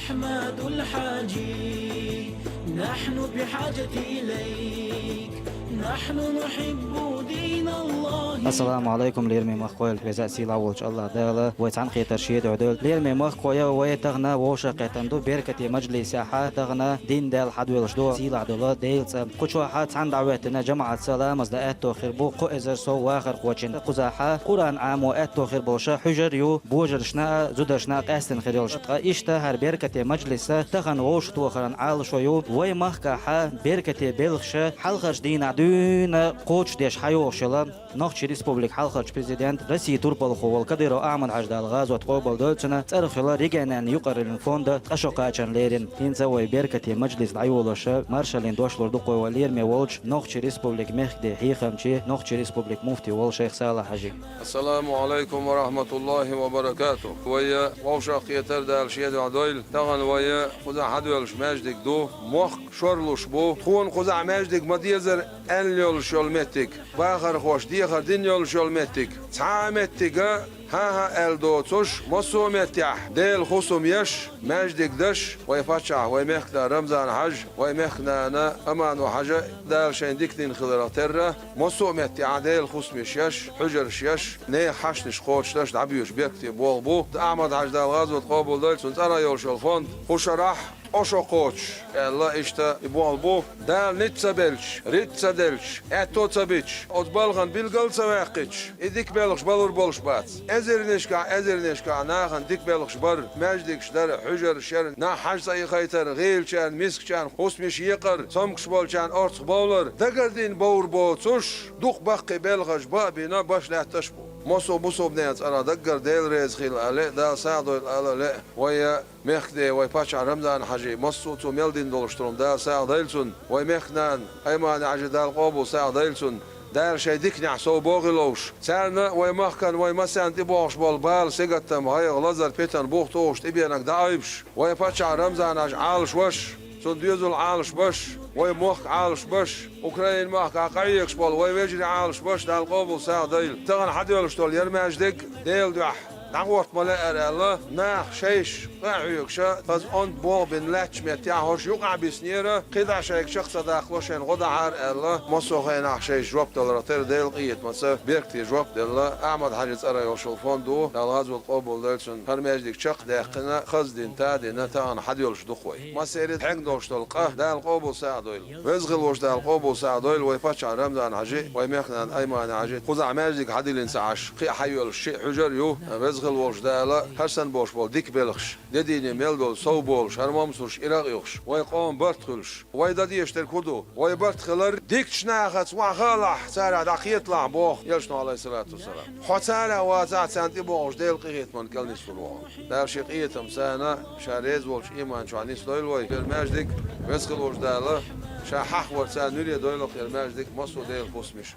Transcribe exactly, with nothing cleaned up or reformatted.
أحمد الحاجي، نحن بحاجة إليك، نحن نحب دين الله. Ассаламу Ӏалайкум, лераме махкахой, веза сийлахь волчу АллахӀ Дала вай цхьаьнакхетар шен дуьхьа дойла. Лераме махкахой, вай тахана вовшахкхетта ду беркате мажлисехь, тахана дин Дала хьадоьлуш ду, сийлахь долу Дела цӀа. Кху чохь цхьаьна дӀахӀоьттина жамаӀатца ламаз дан аьтто хир бу кхо эзар сов вахархочун. Кхузахь Къуръан Ӏамо аьтто хир болуш хьуьжар ю, божаршна а, зударшна а къаьстина хир йолуш. Ткъа иштта хӀара беркате мажлис тахана вовшахтохаран Ӏалашо ю. Вай махкахь беркате белхаш хьалхарчу дийнахь дуьйна кхочушдеш хьайогӀуш йолу Нохчийн Республикан хьалхарчу президент, Россин турпалхо волу Кадыров Ахьмад-Хьаьжа, Дала гӀазот къобалдойла цуьнан, цӀарах йолу региональни юкъараллин фонда ткъа шо кхачарна лерина. ХӀинца вай беркате мажлис дӀайолош маршаллин дош лур ду-кх вай лераме волчу Нохчийн Республикан мехкаде хьехамчи, Нохчийн Республикан муфти волу шайх Салахь-Хьаьжи. Ассаламу Ӏалайкум ва рахьматуллахӀи ва баракатухӀ. Вай вовшахкхетар Дала шен дуьхьа дойла. Тахана вай кхузахь хьадоьллуш маьждиг ду, мохк шорлуш бу. Тхуна кхузахь маьждиг ма дезара аьлла йолуш йолу меттиг, бахархоша дехар дина йолуш йолу меттиг, цхьа а меттига хӀан-хӀа аьлла доцуш, массо а меттехь Делан хӀусам еш, маьждиг даш, вай паччахь, вай мехкан да Рамзан-Хьаьжа, вай мехкан нана Амано-Хьаьжа, Дала шайн дика дина хиларх терра, массо а меттехь Делан хӀусамаш еш, хьуьжарш еш, нехан хьашташ кхочушдеш дӀабоьдуш беркате болх бу. Ахьмад-Хьаьжа, Дала гӀазот къобалдойла цуьнан, цӀарах йолуш йолу фонд кху шарахь ткъа шо кхочуш, аьлла, иштта и болх бу. Дала ницкъ ца белча, рицкъ ца делча, аьтто ца бича, оцу балхана билгал а ца ваьккхича, и дика белхаш балур болуш бац. Эзарнашкахь, эзарнашкахь нахана дика белхаш бар, маьждигаш дара, хьуьжарш яра, нах хьажа цӀа яхайтар, гӀийлачарна, мискачарна хӀусамаш екъар, цомгуш болчарна орцах бовлар, дагардина бовр боцуш, дукха баккхий белхаш бан а бина, баш лаьтташ а бу. Массо а бусалбанийн цӀарах даггара Дела реза хуьлда ала лаьа, Дала сагӀа дойла ала лаьа. Вай мехкаде, вай паччахь Рамзан-Хьаьжин массо а цо мел дина долуш долу хӀума Дала сагӀа дойла цунна, вай мехкан нана Аймани-Хьаьжин, Дала къобал сагӀа дойла цунна, Дала шайн диканехь сов бохийла вовш. Царна вай махкана, вай массарна тӀебогӀуш болу бала, сингаттам, гӀайгӀа, лазар, питана бух тухуш тӀебеанарг дӀаайбеш, вай паччахь Рамзан-Хьаьжа Ӏалашбеш, цуьнан доьзал Ӏалашбеш, вай мохк Ӏалашбеш, Украин махкахь къахьоьгуш болу вай вежарий Ӏалашбеш, Дала къобал сагӀа дойла. Тахана хьадоьллуш долу хӀара маьждиг Делан дуьхьа дӀахӀотта ма лаьара аьлла, наха шайша къа а хьоьгуш, хаза онда болх бина лаьттачу меттехь хӀорш юкъахь биснера, кхидӀа шайга чекх ца даккхало шайна гӀо дахьара аьлла, массо а хенахь шайша жоп даларх терра, Делан къинхетамца беркате жоп делла. Ахьмад-Хьаьжин цӀарах йолуш йолу фонд ду, Дала гӀазот къобалдойла цуьнан, хӀара маьждиг чекхдаккхина, хаза дина, тадина, тахана хьадоьллуш ду-кх вай. Массеран хьегна долуш долу къа Дала къобал сагӀа дойла. Веза хилла волчу Дала къобал сагӀа дойла вай паччахь Рамзан-Хьаьжин, вай мехкан нана Аймани-Хьаьжин. Кхузахь маьждиг хьадиллина ца Ӏаш, кхин а хьайоьллуш шиъ хьуьжар а ю. Веза хилла волчу Дала хӀара санна болуш болу дика белхаш, де дийне мел долу сов болуш, хӀара мамсурш иракъ юхуш, вай къоман барт хуьлуш. Вай дан дезаш дерг хӀун ду? Вай барт хилар дикачу нахаца охьахаалахь, царах дӀакхеталахь боху Элчано, Ӏалайхиссалату вассалам. Хьо царах вацахь, царна тӀебогӀуш Делан къинхетамна кӀел нислур ву хьо. Дала шен къинхетамца, Ша реза волчу ийман чохь нисдойла вай. ХӀара маьждиг, Веза хилла волчу Дала Ша хьахаварца нуьре дойла-кх хӀара маьждиг, массо а Делан хӀусамаш.